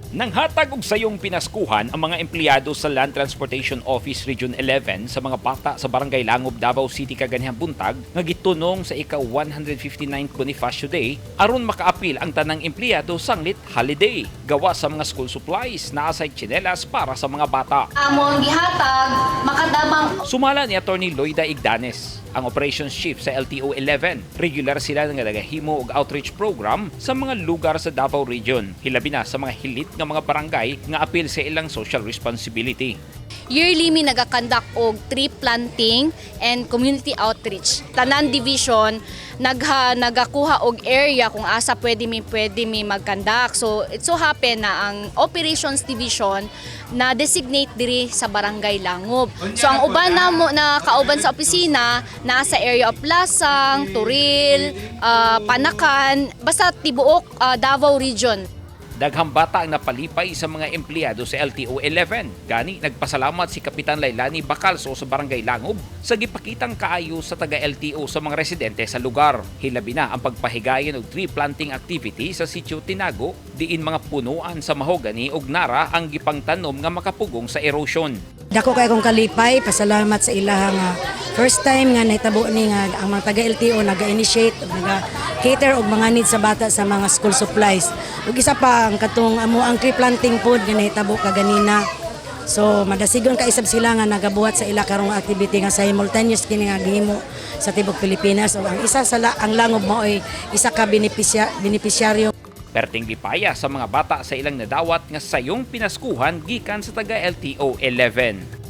Nanghatag og sayong pinaskuhan ang mga empleyado sa Land Transportation Office Region 11 sa mga bata sa Barangay Langob, Davao City kaganihang buntag nga gitunong sa ika 159th Bonifacio Day aron makaapil ang tanang empleyado sanglit holiday gawa sa mga school supplies naa say tsinelas para sa mga bata. Among gihatag makatabang. Sumala ni Attorney Loida Igdanes, ang Operations Chief sa LTO 11. Regular sila nga nagahimo og outreach program sa mga lugar sa Davao Region, hilabi na sa mga hilit nga mga barangay nga apil sa ilang social responsibility. Yearly mi nagakandak og tree planting and community outreach. Tanan division nagakuha og area kung asa pwede mi magkandak. So it so happen na ang operations division na designate diri sa Barangay Langob. So ang uban na mo na kauban sa opisina naa sa area of Lasang, Toril, Panacan, basta tibuok Davao Region. Daghang bata ang napalipay sa mga empleyado sa LTO 11. Gani, nagpasalamat si Kapitan Lailani Bacalso sa Barangay Langob sa gipakitang kaayo sa taga LTO sa mga residente sa lugar. Hilabi na ang pagpahigayon og tree planting activity sa Sitio Tinago, diin mga punuan sa mahogany ug nara ang gipangtanom nga makapugong sa erosion. Dako kay akong kalipay, pasalamat sa ilaha nga first time nga nahitabo ni nga ang mga taga LTO naga-initiate ug naga-cater og mga needs sa bata sa mga school supplies. Ug isa pa ang katong amo ang tree planting pod nga nahitabo kaganina. So madasigon ka isab sila nga nagabuhat sa ila karong activity nga simultaneous kini nga gihimo sa tibok Pilipinas. Ug ang isa sa ang Langob maoy isa ka benepisyaryo. Perting lipaya sa mga bata sa ilang nadawat nga sayong pinaskuhan gikan sa taga LTO 11.